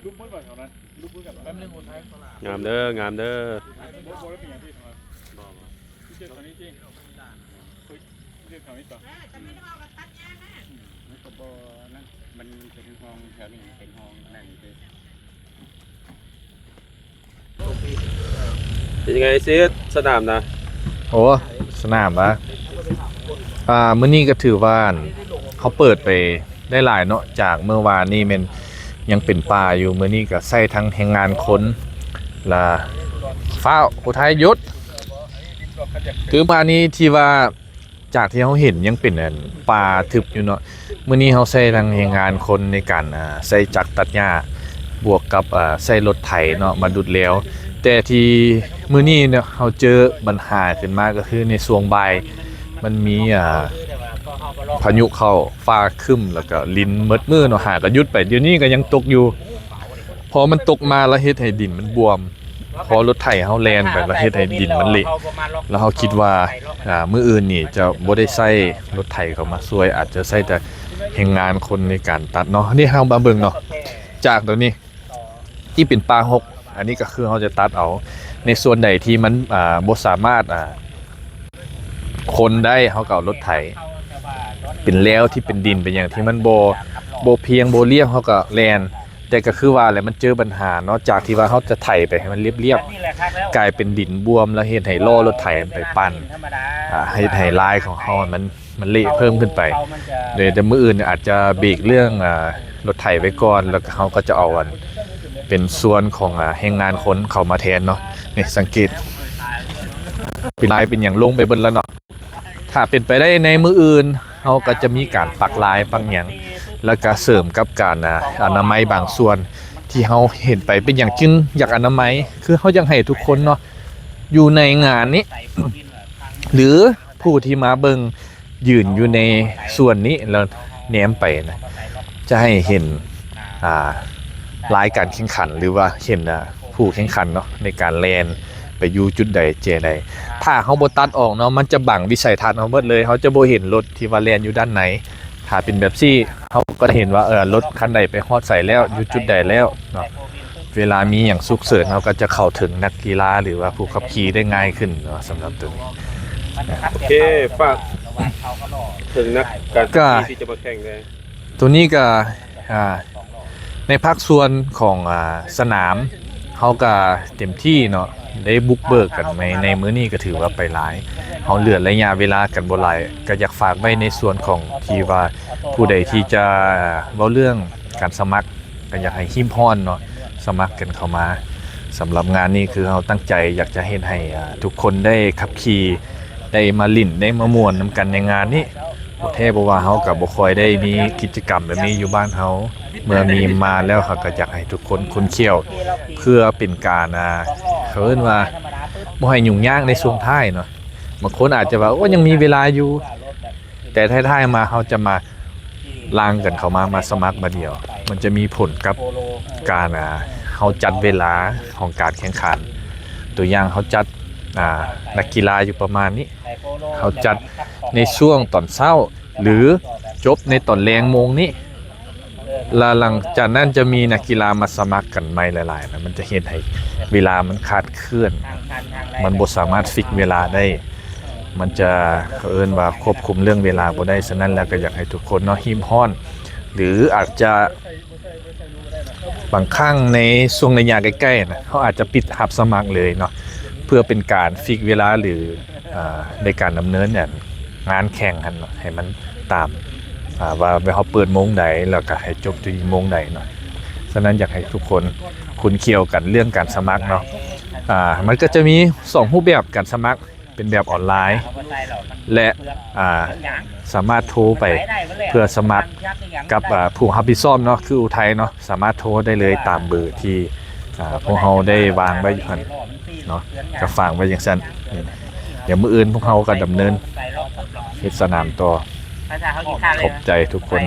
ງາມເດີ ງາມເດີ. ບໍ່ ບໍ່ໄດ້ເປັນຫຍັງທີ່ທຳ ບໍ່ ບໍ່ ທີ່ເຈົ້າເຂົານີ້ຕິ ເຈົ້າເຂົານີ້ຕໍ່ ມັນກໍບໍ່ນັ້ນ ມັນເປັນຮ່ອງແຖວນີ້ ເປັນຮ່ອງນັ້ນຄື ເປັນຍັງໄງຊິດ ສະໜາມນະ? ໂອ້ ສະໜາມນະ ອ່າ ມື້ນີ້ກໍຖືວ່າ ເຮົາເປີດໄປໄດ້ຫຼາຍເນາະ ຈາກມື້ວານນີ້ແມ່ນຍັງເປັນປ່າຢູ່ ມື້ນີ້ກໍໃຊ້ທັງແຮງງານຄົນ ລະ ຟ້າວ ຜູ້ໄທຢຸດ ຄືມື້ວານນີ້ທີ່ວ່າ ຈາກທີ່ເຮົາເຫັນຍັງເປັນອັນປ່າທຶບຢູ່ເນາະ ມື້ນີ້ເຮົາໃຊ້ທັງແຮງງານຄົນໃນການ ອ່າ ໃຊ້ຈັກຕັດຫຍ້າ ບວກກັບ ອ່າ ໃຊ້ລົດໄຖເນາະມາດຸດແລ້ວ ແຕ່ທີ່ມື້ນີ້ເນາະ ເຮົາເຈີບັນຫາຂຶ້ນມາກໍຄືໃນຊ່ວງບ່າຍ ມັນມີ ອ່າ ພາຍຸເຂົ້າ ຟ້າຄຶ້ມ ແລ້ວກໍລິນໝົດມື້ເນາະ ຫາກໍຢຸດໄປ ດຽວນີ້ກໍຍັງຕົກຢູ່ ພໍມັນຕົກມາແລ້ວເຮັດໃຫ້ດິນມັນບວມ ພໍລົດໄຖເຮົາແລ່ນໄປ ລະເຮັດໃຫ້ດິນມັນເລະ ລະເຮົາຄິດວ່າ ອ່າ ມື້ອື່ນນີ້ຈະບໍ່ໄດ້ໃຊ້ລົດໄຖເຂົ້າມາຊ່ວຍ ອາດຈະໃຊ້ແຕ່ແຮງງານຄົນໃນການຕັດເນາະ. ນີ້ເຮົາມາເບິ່ງເນາະ ຈາກໂຕນີ້ທີ່ເປັນປ່າຮົກ ອັນນີ້ກໍຄືເຮົາຈະຕັດເອົາ ໃນສ່ວນໃດທີ່ມັນ ອ່າ ບໍ່ສາມາດ ອ່າ ຄົນໄດ້ ເຮົາກໍເອົາລົດໄຖ ເປັນແລວທີ່ເປັນດິນເປັນຫຍັງທີ່ມັນບໍ່ ບໍ່ພຽງບໍ່ລຽບ ເຮົາກໍແລ່ນ ແຕ່ກໍຄືວ່າແຫຼະ ມັນເຈີບັນຫາເນາະ ຈາກທີ່ວ່າເຮົາຈະໄຖໄປໃຫ້ມັນລຽບໆ ກາຍເປັນດິນບວມ ແລ້ວເຮັດໃຫ້ລໍ້ລົດໄຖໄປປັ່ນ ອ່າ ເຮັດໃຫ້ລາຍຂອງເຮົາມັນ ມັນເລະເພີ່ມຂຶ້ນໄປ ໂດຍ ແຕ່ມື້ອື່ນອາດຈະເບຣກເລື່ອງ ອ່າ ລົດໄຖໄວ້ກ່ອນ ແລ້ວກໍເຮົາກໍຈະເອົາອັນ ເປັນສ່ວນຂອງ ອ່າ ແຮງງານຄົນເຂົ້າມາແທນເນາະ. ນີ້ສັງເກດ ເປັນລາຍເປັນຫຍັງລົງໄປເບິດແລ້ວເນາະ. ຖ້າເປັນໄປໄດ້ໃນມື້ອື່ນ ເຮົາກໍຈະມີການປັກລາຍປັກຫຍັງ ແລ້ວກໍເສີມກັບການ ອາ ອະນາໄມບາງສ່ວນ ທີ່ເຮົາເຫັນໄປ ເປັນຫຍັງຈຶ່ງຢາກອະນາໄມ ຄືເຮົາຢາກໃຫ້ທຸກຄົນເນາະ ຢູ່ໃນງານນີ້ ຫຼື ຜູ້ທີ່ມາເບິ່ງ ຢືນຢູ່ໃນສ່ວນນີ້ ແລ້ວແນມໄປນະ ຈະໃຫ້ເຫັນ ອ່າ ລາຍການແຂ່ງຂັນ ຫຼືວ່າເຫັນ ອ່າ ຜູ້ແຂ່ງຂັນເນາະ ໃນການແລ່ນໄປຢູ່ຈຸດໃດແຈໃດ. ຖ້າເຮົາບໍ່ຕັດອອກເນາະ ມັນຈະບັງວິໄສທັດເຮົາເບິດເລີຍ ເຮົາຈະບໍ່ເຫັນລົດທີ່ວ່າແລ່ນຢູ່ດ້ານໃນ. ຖ້າເປັນແບບຊີ້ ເຮົາກໍຈະເຫັນວ່າ ເອີ ລົດຄັນໃດໄປຮອດໃສແລ້ວ ຢູ່ຈຸດໃດແລ້ວເນາະ. ເວລາມີຫຍັງສຸກເສີນ ເຮົາກໍຈະເຂົ້າເຖິງນັກກິລາ ຫຼືວ່າຜູ້ຂັບຂີ່ໄດ້ງ່າຍຂຶ້ນເນາະ ສຳລັບໂຕນີ້. ໂອເຄ ຝາກເຖິງນັກການ ກໍ ທີ່ຈະມາແຂ່ງແດ່. ໂຕນີ້ກໍ ອ່າ ໃນພາກສ່ວນຂອງ ອ່າ ສະໜາມ ເຮົາກໍເຕັມທີ່ເນາະ ໄດ້ບຸກເບີກກັນໃນ ໃນມື້ນີ້ກໍຖືວ່າໄປຫຼາຍ ເຮົາເຫຼືອໄລຍະເວລາກັນບໍ່ຫຼາຍ ກໍຢາກຝາກໄວ້ໃນສ່ວນຂອງທີ່ວ່າ ຜູ້ໃດທີ່ຈະເວົ້າເລື່ອງການສະໝັກ ກໍຢາກໃຫ້ຮີບຮ້ອນເນາະ ສະໝັກກັນເຂົ້າມາ. ສຳລັບງານນີ້ຄືເຮົາຕັ້ງໃຈຢາກຈະເຮັດໃຫ້ ອ່າ ທຸກຄົນໄດ້ຂັບຂີ່ ໄດ້ມາຫຼິ້ນ ໄດ້ມາມ່ວນນຳກັນໃນງານນີ້. ບໍ່ແທ້ບໍ່ວ່າເຮົາກໍບໍ່ຄ່ອຍໄດ້ມີກິດຈະກຳແບບນີ້ຢູ່ບ້ານເຮົາ ເມື່ອມີມາແລ້ວເຮົາກໍຢາກໃຫ້ທຸກຄົນຂຸ້ນຂ້ຽວ ເພື່ອເປັນການ ອ່າ ເຂົາເອີ້ນວ່າບໍ່ໃຫ້ຫຍຸ້ງຍາກໃນຊ່ວງທ້າຍເນາະ. ບາງຄົນອາດຈະວ່າ ໂອ້ ຍັງມີເວລາຢູ່ ແຕ່ທ້າຍໆມາເຮົາຈະມາລ່າງກັນເຂົ້າມາ ມາສະໝັກບາດດຽວ ມັນຈະມີຜົນກັບການ ອ່າ ເຮົາຈັດເວລາຂອງການແຂ່ງຂັນ. ຕົວຢ່າງເຮົາຈັດ ອ່າ ນັກກິລາຢູ່ປະມານນີ້ ເຮົາຈັດໃນຊ່ວງຕອນເຊົ້າ ຫຼື ຈົບໃນຕອນແລງໂມງນີ້ ລະຫຼັງຈາກນັ້ນຈະມີນັກກິລາມາສະໝັກກັນໃໝ່ຫຼາຍໆ ນະ ມັນຈະເຮັດໃຫ້ເວລາມັນຄາດເຄື່ອນ ມັນບໍ່ສາມາດຟິກເວລາໄດ້ ມັນຈະ ເຂົາເອີ້ນວ່າຄວບຄຸມເລື່ອງເວລາບໍ່ໄດ້. ສະນັ້ນແລ້ວກໍຢາກໃຫ້ທຸກຄົນເນາະ ຮີບຮ້ອນ ຫຼື ອາດຈະ ບາງຄັ້ງໃນຊ່ວງໄລຍະໃກ້ໆນະ ເຮົາອາດຈະປິດຮັບສະໝັກເລີຍເນາະ ເພື່ອເປັນການຟິກເວລາ ຫຼື ອ່າ ໃນການດຳເນີນງານແຂ່ງຫັ້ນເນາະ ໃຫ້ມັນຕາມ ອ່າ ວ່າເຮົາເປີດໂມງໃດ ແລ້ວກໍໃຫ້ຈົບທີ່ໂມງໃດເນາະ. ສະນັ້ນຢາກໃຫ້ທຸກຄົນຂຸ້ນຂ້ຽວກັນເລື່ອງການສະໝັກເນາະ. ອ່າ ມັນກໍຈະມີສອງຮູບແບບການສະໝັກ ເປັນແບບອອນລາຍ ແລະ ອ່າ ສາມາດໂທໄປເພື່ອສະໝັກກັບ ອ່າ ຜູ້ຮັບຜິດຊອບເນາະ ຄືອຸໄທເນາະ ສາມາດໂທໄດ້ເລີຍຕາມເບີທີ່ ອ່າ ພວກເຮົາໄດ້ວາງໄວ້ຢູ່ຫັ້ນເນາະ ກໍຝາກໄວ້ຈັ່ງຊັ້ນ. ດຽວມື້ອື່ນພວກເຮົາກໍດຳເນີນເຮັດສະໜາມຕໍ່. ຂອບໃຈທຸກຄົນ.